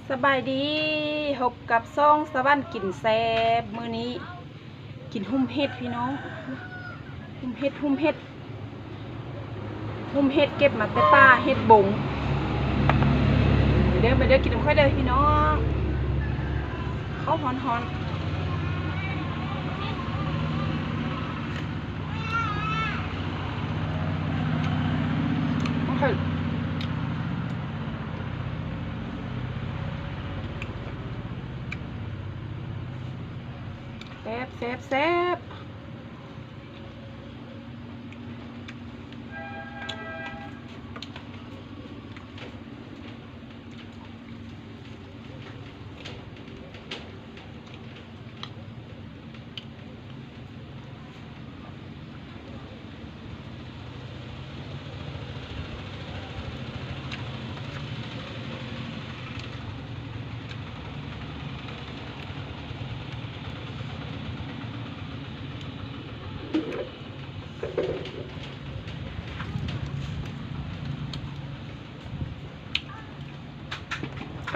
ສະບາຍດີ ພົບກັບຊ່ອງສະຫວັນກິນແຊບ ມື້ນີ້ກິນຫຸ້ມເຫັດພີ່ນ້ອງ ຫຸ້ມເຫັດ ຫຸ້ມເຫັດ ຫຸ້ມເຫັດເກັບມາແຕ່ປ່າ ເຫັດບົງ ເດີ ມາເດີ ກິນນຳຂ້ອຍເດີພີ່ນ້ອງ ເຂົ້າຮ້ອນໆ. ແຊບ ແຊບ ແຊບ.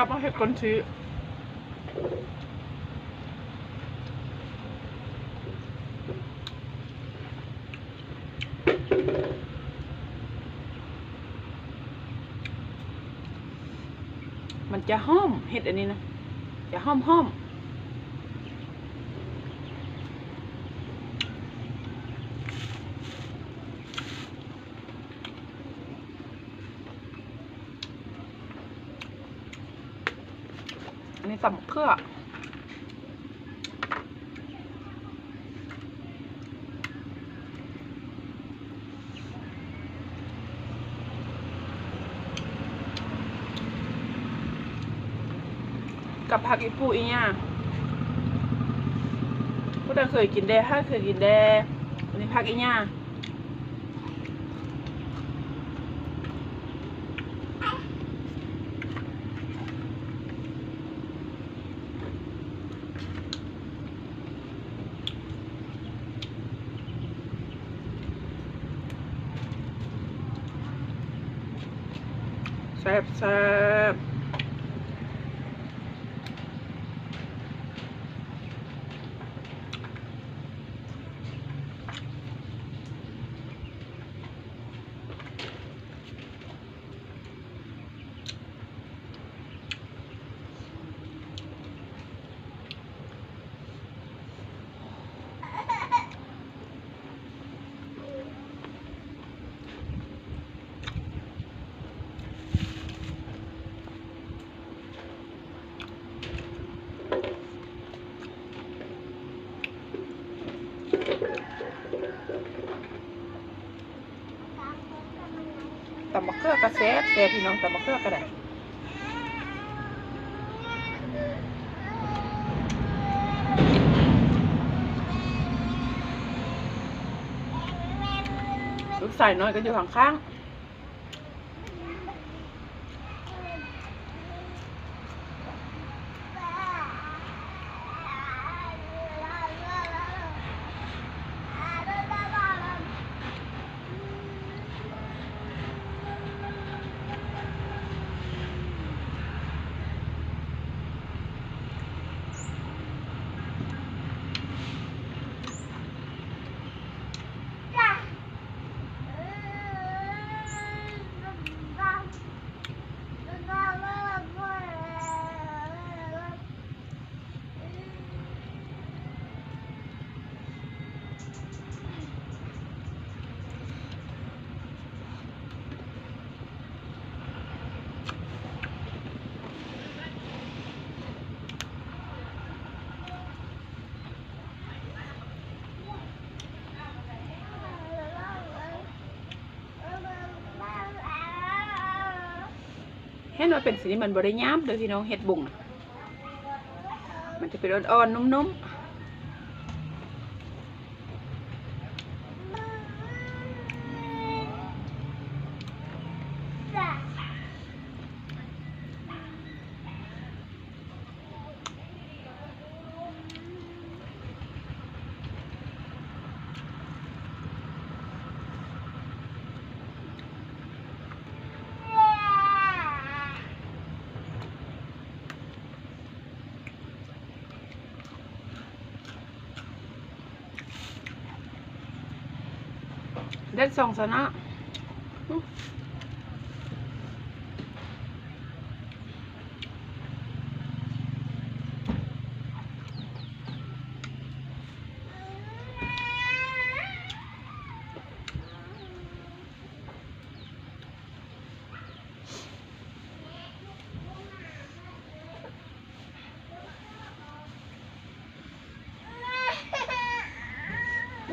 ກັບມາເຮັດກົ້ນຊີ້ ມັນຈະຫອມ ເຫັດອັນນີ້ນະ ຈະຫອມໆ. ອັນນີ້ຕຳບັກເຂືອ ກັບຜັກອີ່ປູ່ອີ່ຫຍ້າ ຜູ້ໃດເຄີຍກິນແດ່ ໃຜເຄີຍກິນແດ່ ອັນນີ້ຜັກອີ່ຫຍ້າ. ແຊບໆ. ຕຳບັກເຂືອກະແຊບແຊບ ພີ່ນ້ອງ ຕຳບັກເຂືອກະໄດ້ ລູກຊາຍນ້ອຍກະຢູ່ຂ້າງໆ. ເຫັນວ່າເປັນຊີ້ນີ້ ມັນບໍ່ໄດ້ຫຍາບເດີພີ່ນ້ອງ ເຫັດບົງນະ ມັນຈະເປັນອ່ອນໆ ນຸ້ມໆ. ແດດສ່ອງຊະນະ.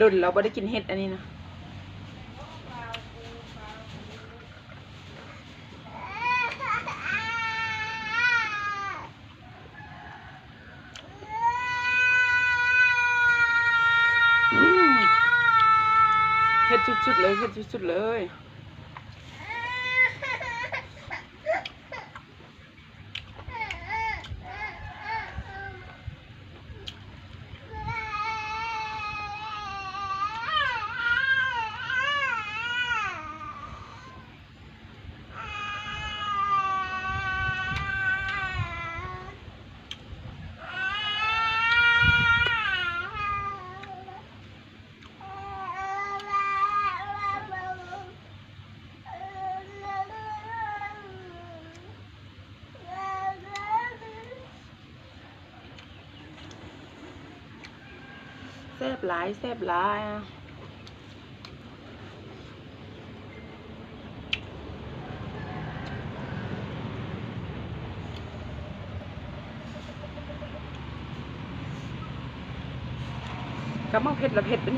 ດົນແລ້ວບໍ່ໄດ້ກິນເຫັດອັນນີ້ນະ. ອືມ ເຜັດສຸດໆເລີຍ ເຜັດສຸດໆເລີຍ. ແຊບຫຼາຍ ແຊບຫຼາຍ. ກະໝາກເຜັດລະເຜັດເດ.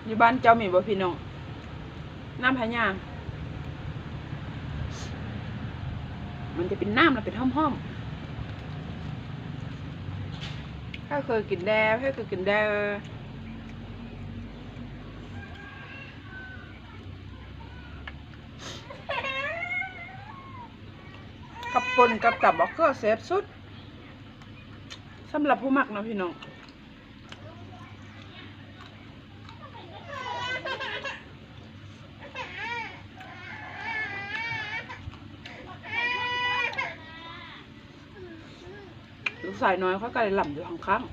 ຢູ່ບ້ານເຈົ້າມີບໍ່ພີ່ນ້ອງ ນ້ຳພະຍາ? ມັນຈະເປັນນ້ຳ ແລ້ວເປັນຫອມໆ. ໃຜເຄີຍກິນແດ່ ໃຜເຄີຍກິນແດ່? ກັບປົ່ນກັບຕຳບັກເຂືອແຊບສຸດ ສຳລັບຜູ້ມັກເນາະພີ່ນ້ອງ. ລູກຊາຍນ້ອຍຂ້ອຍກໍໄດ້ລຳຢູ່ຂ້າງໆ.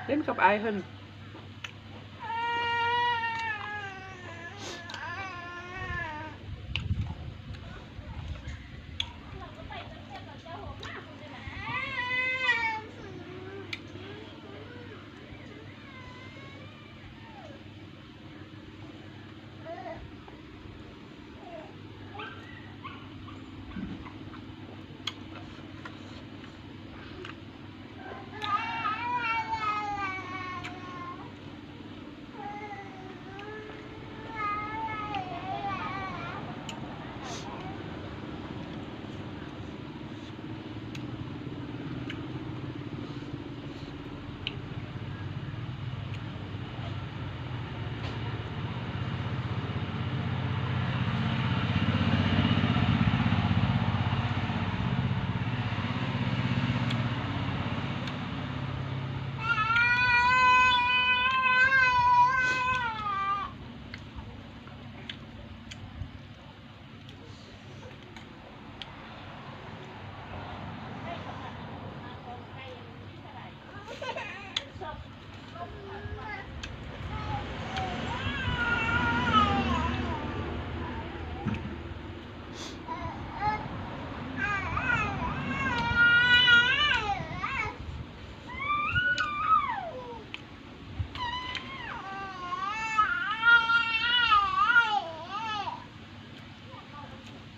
ເຫຼັ້ນກັບອ້າຍເພິ່ນ.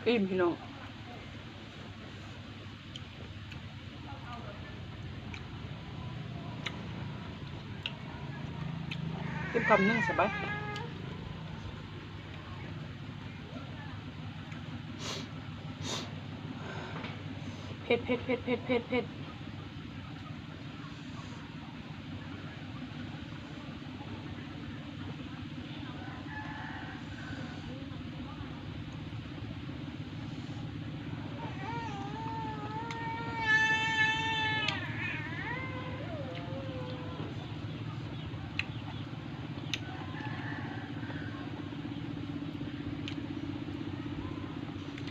ອີ່ມພີ່ນ້ອງ ກິນ ຄຳໜຶ່ງສະບາຍ. ເຜັດ ເຜັດ ເຜັດ ເຜັດ ເຜັດ ເຜັດ.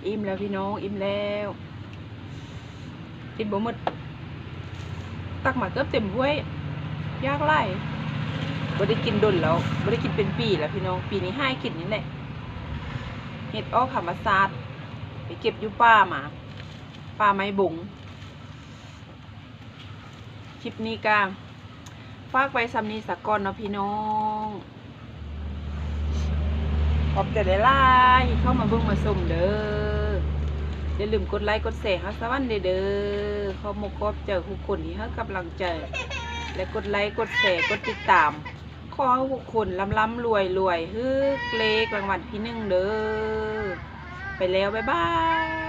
ອີ່ມແລ້ວພີ່ນ້ອງ, ອີ່ມແລ້ວ. ກິນບໍ່ໝົດ ຕັກມາເກືອບເຕັມຖ້ວຍ. ຢາກຫຼາຍ. ບໍ່ໄດ້ກິນດົນແລ້ວ, ບໍ່ໄດ້ກິນເປັນປີແລ້ວພີ່ນ້ອງ. ປີນີ້ຫາກິນນີ້ແຫຼະ. ເຫັດອອກທຳມະຊາດ, ໄປເກັບຢູ່ປ່າມາ, ປ່າໄມ້ບົງ. ຄລິບນີ້ກະຝາກໄວ້ສ່ຳນີ້ສາກ່ອນເນາະພີ່ນ້ອງ. ຂອບໃຈຫຼາຍໆທີ່ເຂົ້າມາເບິ່ງມາຊົມເດີ. ຢ່າລືມກົດໄລກົດແຊໃຫ້ສະຫວັນແດ່ເດີ. ຂອບມຸກຂອບໃຈທຸກຄົນທີ່ໃຫ້ກຳລັງໃຈ ແລະ ກົດໄລກົດແຊ ກົດຕິດຕາມ. ຂໍໃຫ້ທຸກຄົນລ່ຳໆລວຍໆ ຖືກເລກລາງວັນທີໜຶ່ງເດີ. ໄປແລ້ວ ບາຍບາຍ.